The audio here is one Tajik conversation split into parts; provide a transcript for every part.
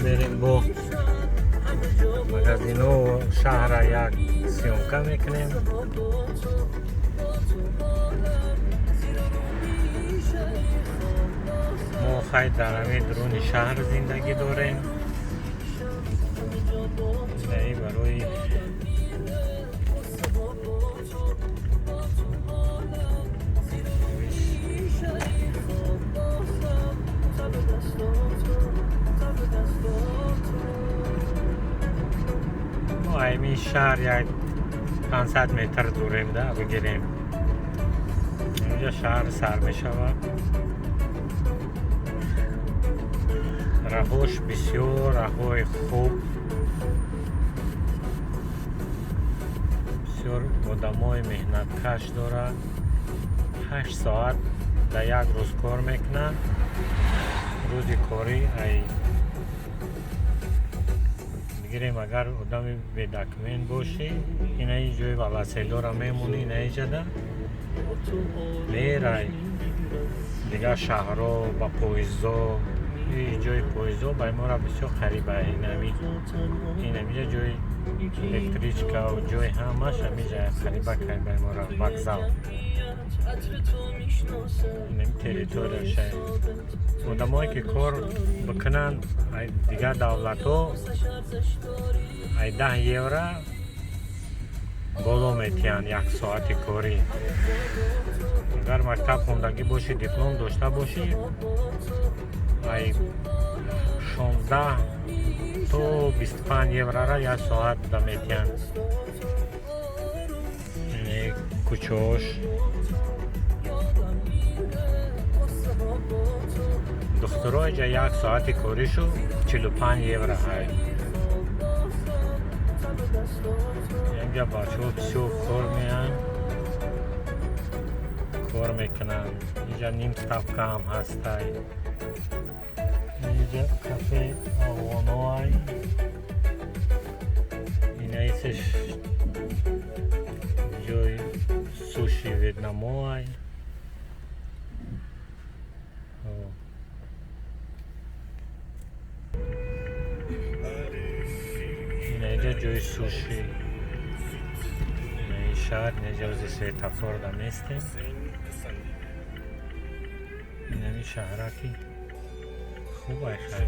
Мерем бо магазино, шаҳра як съёмка мекунем. Мо хай дар ҳамин дуруни шаҳр зиндагӣ дорем. Инаи барои мо ҳамин шаҳр як 500 метр дурем да бигирем. Инҷа шаҳр сар мешавад. Раҳош бисёр раҳҳои хуб, бисёр одамои меҳнаткаш дорад. 8 соат дар як рӯз кор мекунанд. Рӯзи корӣ ай бигирем, агар одами бедокумент бошӣ, инаи ҷои валаселора мемонӣ, инаиҷада мерай дигар шаҳрҳо ба поездо. Ҷои поездо ба мора бисёр қариба. Инамиҷа ҷои электричка, ҷои ҳамаш ҳамиҷа қариба ба мора вокзал. Инами территорияша одамое ки кор бикунанд дигар давлатҳо, ай 10 евро боло метиҳанд як соати корӣ. Агар мактаб хондагӣ бошӣ, диплом дошта бошӣ, ай 16 то 25 еврора як соат да метиҳанд. Кӯчаош духтуро иҷа як соати коришу 45 евро ҳай. Инҷа бачаҳо бисёр кор меянд, кор мекунанд. Инҷа ним ставка ҳам ҳастай. Инҷа кафе афғоноай. Инаисеш ҷои суши ветнамоай. Инаиҷа ҷои суши инаи шаҳр. Инаиҷа ози светофор да местем. Инами шаҳраки хуб ай хай.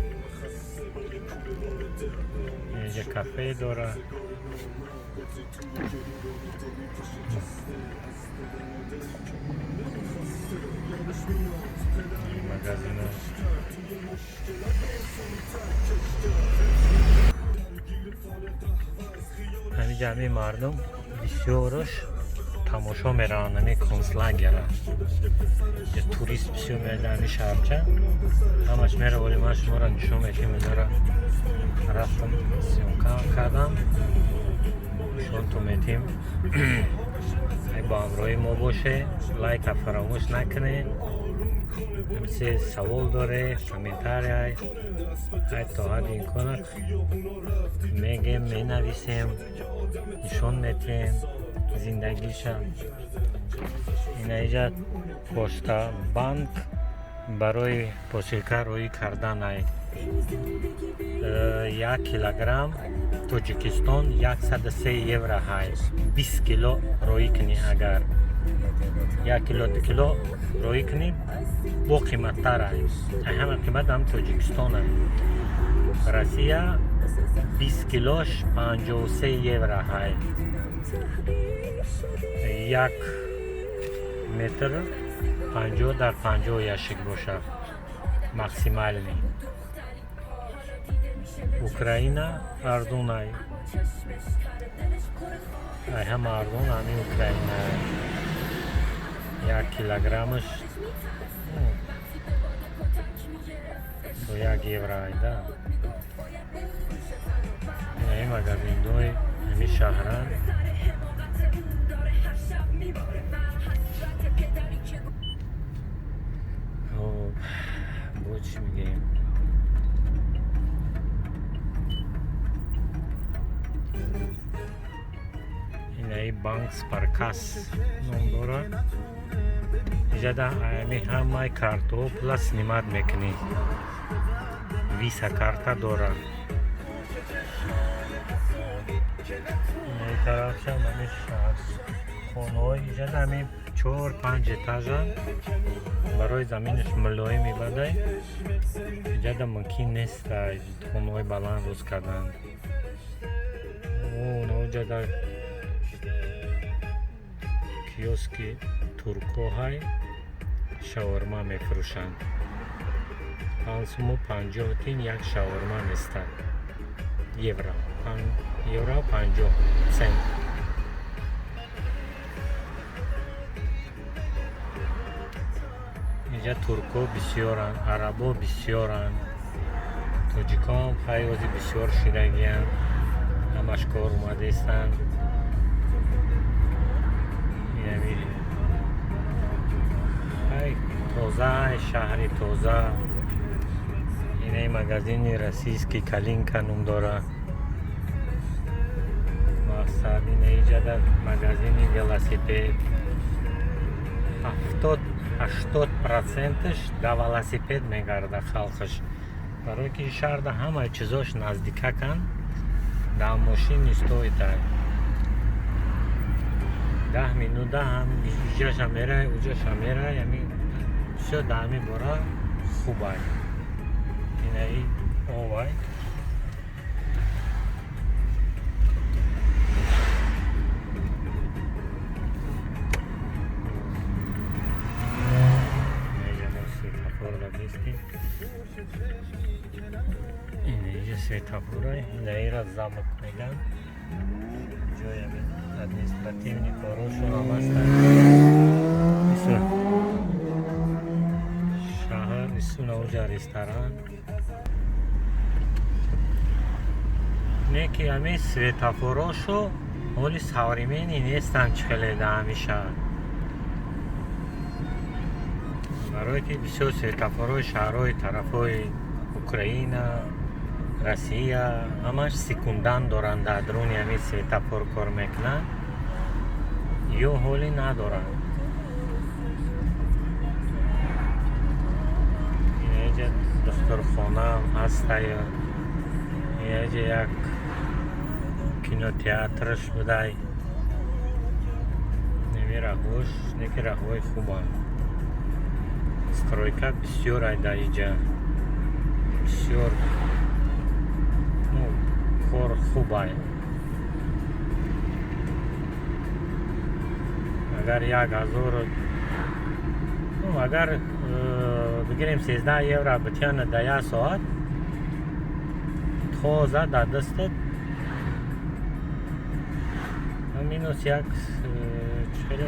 Инҷа кафе дора. Магазино. Ҳами ҷамъи мардум бисёрош тамошо мераванд ҳами концлагера. Турист бисёр меояд ҳами шаҳрча, ҳамаш мерава. Оли ман шуморо нишон медиҳем. Инора рафтам, съёмка кардам, нишонтон медиҳем. Ай бо ҳамроҳи мо боше, лайка фаромӯш накунед. Ҳамисе савол доре, комментарий, ай то ҳадди имкона мегем, менависем, нишон медиҳем зиндагиша. Инаиҷа пошта банк барои посилка роӣ кардан. Ай 1 килограмм Тоҷикистон 103 евро ҳай. 20 кило роӣ кунӣ, агар 1 кило, 2 кило роӣ кунӣ, бо қиматтар ай. Ҳама қимат ҳам Тоҷикистон ай. Россия 20 килош 53 евро ҳай. 1 метр 50 дар 50 ящик бошад максимальный. Украина арзон ай. Ай ҳама арзон ҳамин Украина. 1 килограммаш бо 1 евро ай да. Инаи магазиндои ҳамин шаҳранд. Хоб, бо чӣ мегӯем? Инаи банк Спаркас ном дорад. Иҷада ами ҳамаи картҳо пула снимать мекунӣ. Visa карта дорад. Ин тарафшам ҳами шаҳр, хонаҳои иҷада ҳами чор панҷ этажа, барои заминаш мулоими бадай, иҷада мумкин нест хонаҳои баланд рӯз кардан. Оҷада киоски туркоҳай, шаурма мефурӯшанд. 5 суму 50 тин як шаурма местад, евро, 5 евро 50 цент. Инҷа туркҳо бисёранд, арабо бисёранд, тоҷикоам хайози бисёр шидагиянд, ҳамаш кор омадаистанд. Инами ҳай тоза, шаҳри тоза. Инаи магазини российский «Калинка» ном дорад. Мақсад, инаиҷада магазини велосипед, 70-80 проценташ да велосипед мегарда халқаш, барое ки шаҳрда ҳамаи чизош наздикаканд, дар мошин истоитай 10 минута, ҳам иҷаша мерай, уҷаша мерай, ами всё дар ҳамин бора хубай. Инаи овай. Инаиҷа мо светофорда бистем, инаиҷа светофора, инаира замок меган, ҷои ҳамин административный корошон ҳастанд. Ису шаҳр, ису наоҷа ресторан. Не ки ҳамин светофорошо ҳоли современный нестанд, чӣ хеле дар ҳамин шаҳр, барое ки бисёр светофорҳои шаҳрҳои тарафҳои Украина, Россия ҳамаш секундант доранд, дар даруни ҳамин светофор кор мекунанд, ё ҳоле надоранд. Инаҷа духтурхонаам ҳастай, инаҷа як кинотеатраш будай. Неми раҳош неки раҳҳои хубанд, стройка бисёр ай дар иҷа, бисёр, ну, кор хубай. Агар 1000, ну, агар бигирем, 13 евро битяна дар як соат, тоза дар дастат минус як чӣ хеле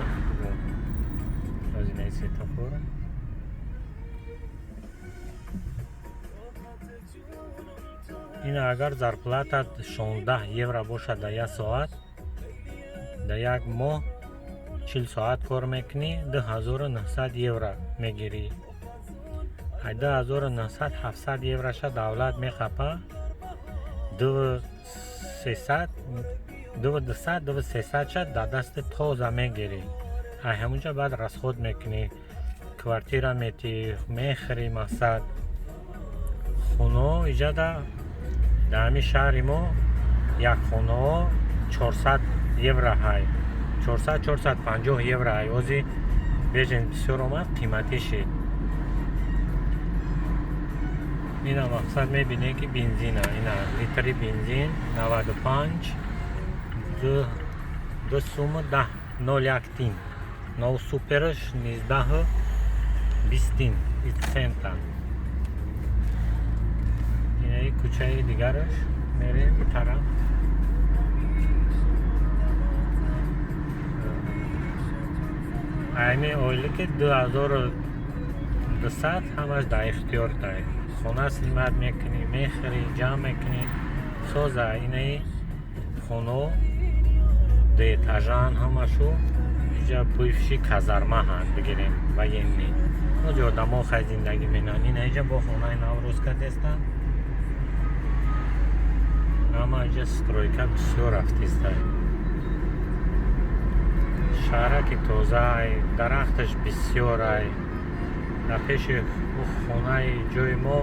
озинаи светофора. Ина агар зарплатат 16 евро бошад дар як соат, дар як моҳ 40 соат кор мекунӣ, 2900 евро мегирӣ. Ай 2900 700 евроша давлат мехапа, ду сесад, дуву дусад, дуву сесадша дар дасти тоза мегирӣ. Ай ҳамунҷа баъд расход мекунӣ, квартира метӣ, мехӯрӣ. Мақсад, хонаҳо иҷада дар ҳамин шаҳри мо як хонаҳо 400 евро ҳай, 400, 450 евро ҳай. Ози бежен бисёр омад, қиматӣ шид. Ина, мақсад, мебинем, ки бензина, ина литри бензин 95, 2 суму 10 0,1 тин, нов супераш 19 20 тин цента. Инаи кӯчаи дигараш мерем тараф. Айни ойлики 2200 ҳамаш дар ихтиёр дай, хона снимать мекунӣ, мехӯрӣ, ҷамъ мекунӣ, соза. Инаи хонао дуэтажаан ҳамашу, иҷа бывший казармаҳанд, бигирем, военный, оҷо одамо хай зиндагӣ менанд. Ина иҷа бо хонаи наврӯз кардестанд, ҳама иҷа стройка бисёр рафтиста. Шаҳраки тозаай, дарахташ бисёрай. Дар пеши хонаи ҷои мо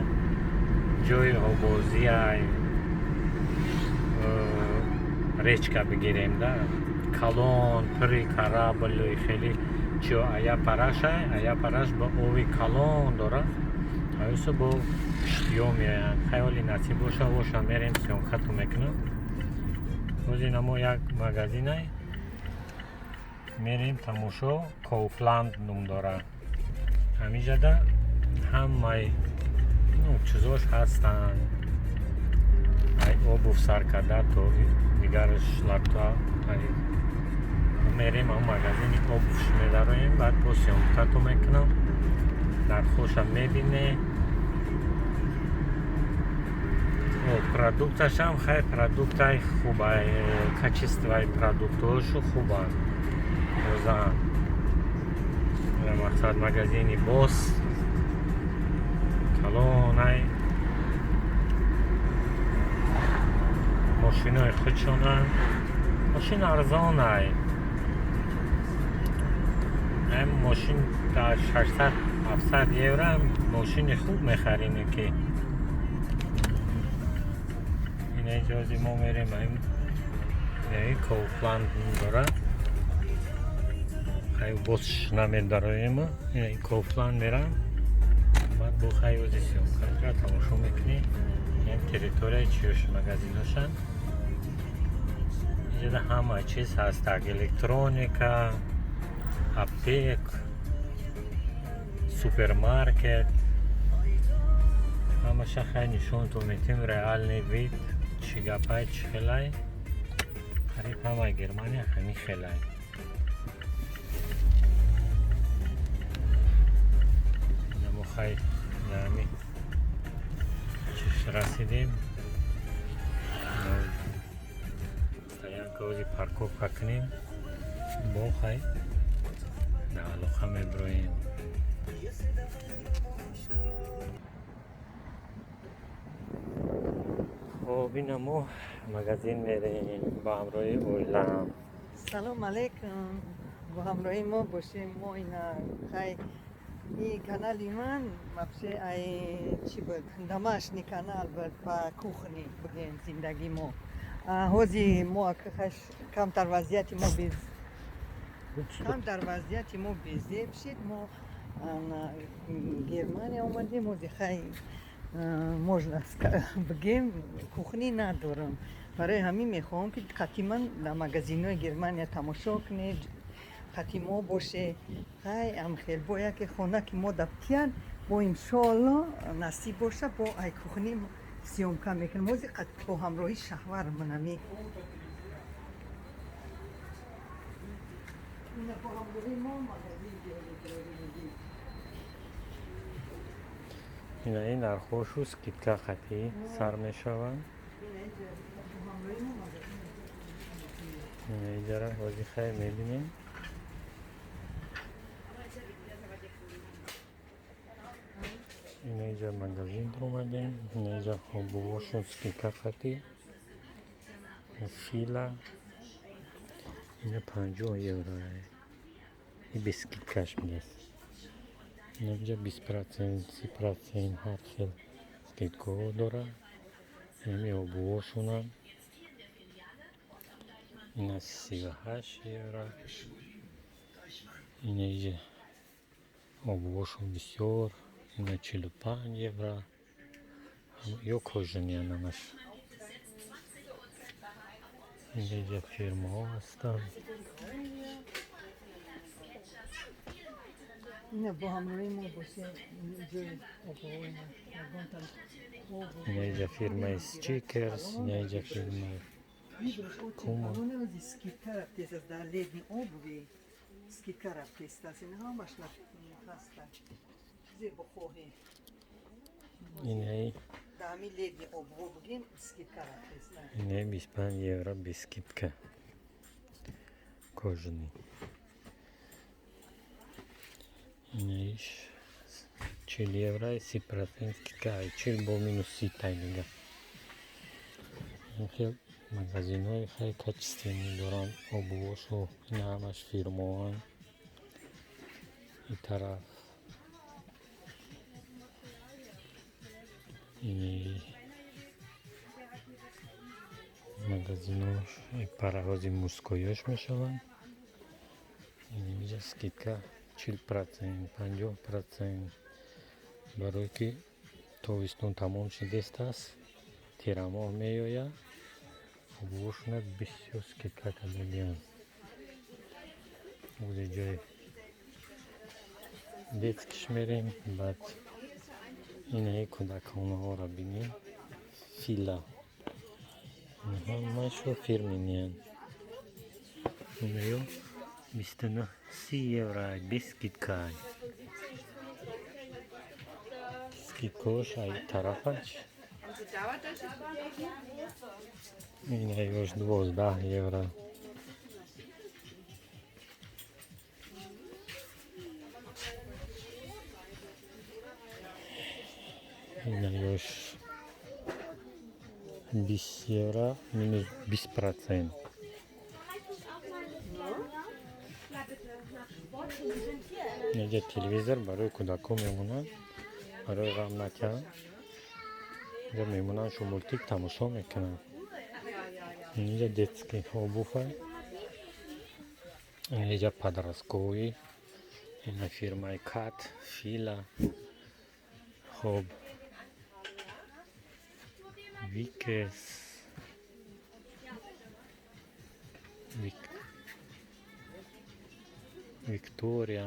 Ҷои обозиай, речка бигирем да, калон, пури корабль хеле чио, ая парашай, ая параш ба ови калон дорад, аюсо бо киштиё меоянд. Хаёли насиб боша, боша мерем, съёмкату мекунам. Бози намо як магазинай мерем тамошо, Коуфланд ном дорад. Ҳамиҷада ҳамаи чизош ҳастанд, ай обув сар карда то дигар шлакта. Мерем ам магазини обувш медароем, баъд бо съёмкату мекунам, нархоша мебине. Продукташам хай, продуктай хубай, качествои продуктҳошу хубанд, тозаанд. Мақсад, магазини бос калонай, мошинои худшонанд, мошин арзонай. Мошин дар 600-700 евро мошини хуб мехаринӣ. Ки инаҷози мо мерем, Коуфланд дорад, хай боз намедароем, Коуфланд мерам, баъд бо хай ози съёмкара тамошо мекунӣ. Ин территорияи чиёш магазиношанд. Иҷода ҳама чиз ҳастак: электроника, аптек, супермаркет, ҳамаша. Хай нишонтон метем реальный вид, чӣ гапай, чӣ хелай. Қариб ҳамаи Германия ҳамин хелай. Намо хай нами чиш расидем, стоянка ози парковка кунем, бо хай на алоқа меброем. Хоб, ина мо магазин мерем ба ҳамроҳи оилам. Салом алейкум, бо ҳамроҳи мо бошем. Мо ина хай и канали ман вообще ай чӣ буд, домашний канал буд, по кухне бигем, зиндагӣ мо. Ҳози мо хаш камтар вазъияти мо без камтар вазъияти мо безеб шид. Мо Германия омадем, ҳози хай можно бигем, кухни надорам. Барои ҳамин мехоҳам, ки қатиман дар магазинҳои Германия тамошо кунед, қати мо боше. Хай амхел бо яке хона ки мо даптиян, бо иншоалло насиб боша, бо ай кухни съёмка мекунем. Ҳози бо ҳамроҳи шаҳвар манами бо ҳамроҳи мо магазин. Ина ин нархҳошу скидка қатъӣ сар мешаванд. Ина иҷара ҳози хай мебинем. Ина иҷа магазин омадем, ина иҷа обувошон скидка қатъӣ, Фила ина 50 евро, и без скидкаш нест. Инҷа 20%, 30%, ҳар хел скидкаҳо дорад. Ҳами обувошонам ина 38 евро. Ина иҷа обувошон бисёр, ина 45 евро, ё кожаный намаш. Ина иҷа фирмаҳо ҳастанд. Ина бо ҳамроҳи мо боше, ҷои обувои Ина иҷа фирмаи Skechers, ина иҷа фирмаи Puma. Скидка рафтест дар летний обуви, скидка рафтест, ина ҳамаш ҳаста, чизе бихоҳӣ. Инаи Дар ҳамин летний обуво бигем, скидка рафтест. Инаи 25 евро без скидка, кожаный. Инаиш 40 евро, 30% скидка, ай 40 бо минус 30 тай дига. Хел магазинҳои хеле качественный доранд обувошу, ина ҳамаш фирмоанд. И тараф Ини магазинош параҳози мужскойёш мешаванд. Инҷа скидка 40%, 50%, барое ки тобистон тамом шудааст, тирамоҳ меояд, обувошона бисёр скидка кардагианд. Ози ҷои детскиш мерем, баъд инаи кӯдаконаҳоро бинем. Фила, ҳамаашо фирменныянд. Инаё 29, 30 евро без скидка. Скидкаош ай тарафаш. Инаёш 12 евро. Инаёш 20 евро минус 20%. Инҷа телевизор барои кӯдакҳо мемонад, барои ғам накард. Инҷа мемонанд, шу мультик тамошо мекунанд. Инҷа детский обувь, инҷа подростковый, ина фирмаи Кат, Фила, хоб, Викес, Виктория,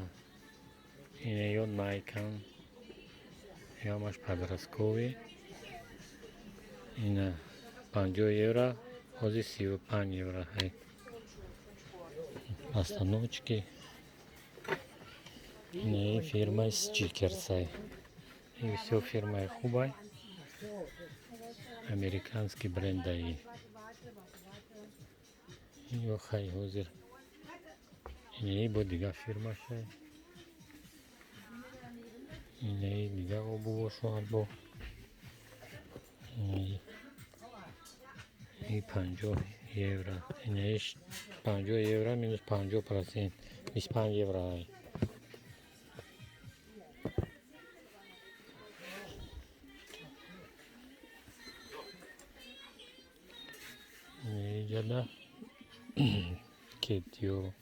инаё Найкан, ҳамаш подростковый. Ина 50 евро, ҳозир 35 евро. Остановочки. Инаи фирмаи Скечерсай. И всё фирмаи хубай, американский брендаи. Ё хай, ҳозир инаи бо дигар фирмашай. Инаи дигар обувошоад бо и 50 евро. Инаиш 50 евро минус 50%, 25 евро. Иҷада кетиё,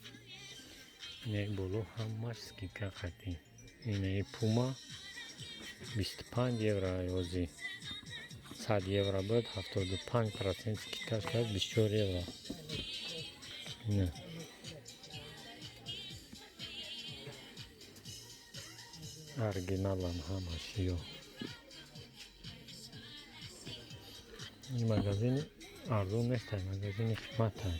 инаи боло ҳамаш скидка қатӣ. Инаи Пума 25 евро, ҳозир 100 евро буд, 75% скидкаш кард, 24 евро. Ина оригиналам ҳамаш. Ё ин магазини арзон нестай, магазини қиматай.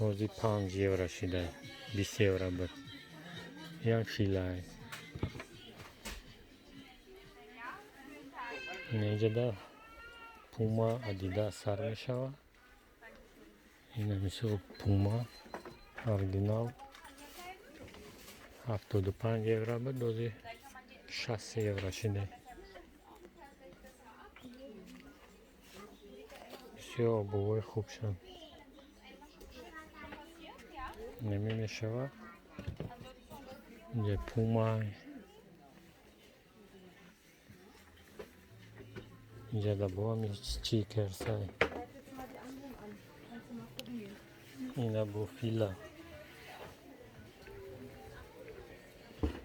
Ҳозир 5 евро шида, 20 евро буд. Як Филай. Инаиҷада Пума, Адидас сар мешавад. Ина мисол Пума оригинал 75 евро буд, ҳозир 60 евро шида. Бисёр обувои хуб шуд. Неми мешавад. Инҷа Пума, инҷа дабоами Скечерсай. Ина бо Фила.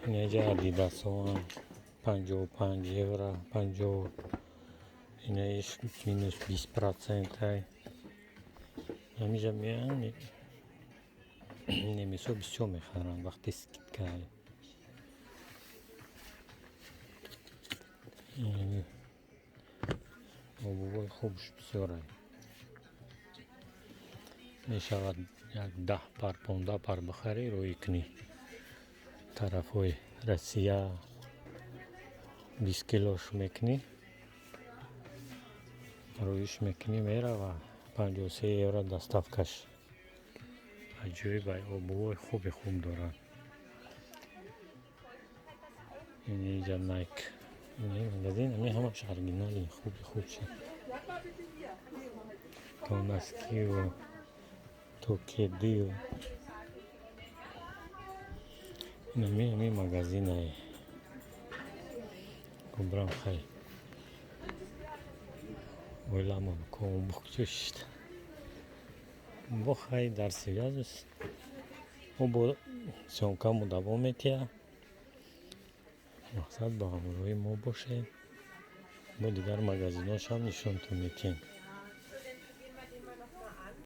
Инаҷа Адидасоам 55 евро, 50, инаиш минус 20%. Ҳамиҷа меоянд, немисҳо бисёр мехаранд вақти скидка. Обувои хубш бисёрай. Мешавад як 10 пар, 15 пар бихарӣ, рӯӣ кунӣ тарафҳои Россия, 20 килош мекунӣ, рӯиш мекунӣ, мерава. 53 евро доставкаш. Аҷоиб ай, обувои хуби хуб дорад. Инҷа Найк. Ин магазин ами ҳамаш оригинали хуби хуб шуд. То носкиву, то кедию. Инами ҳами магазинае. Гумбрам, хай, оиламон ком куҷо шишта бо. Хай, дар связь, мо бо съёмкамо давом метиҳа. Мақсад, ба ҳамроҳи мо бошед, бо дигар магазиношам нишонтон метиҳем.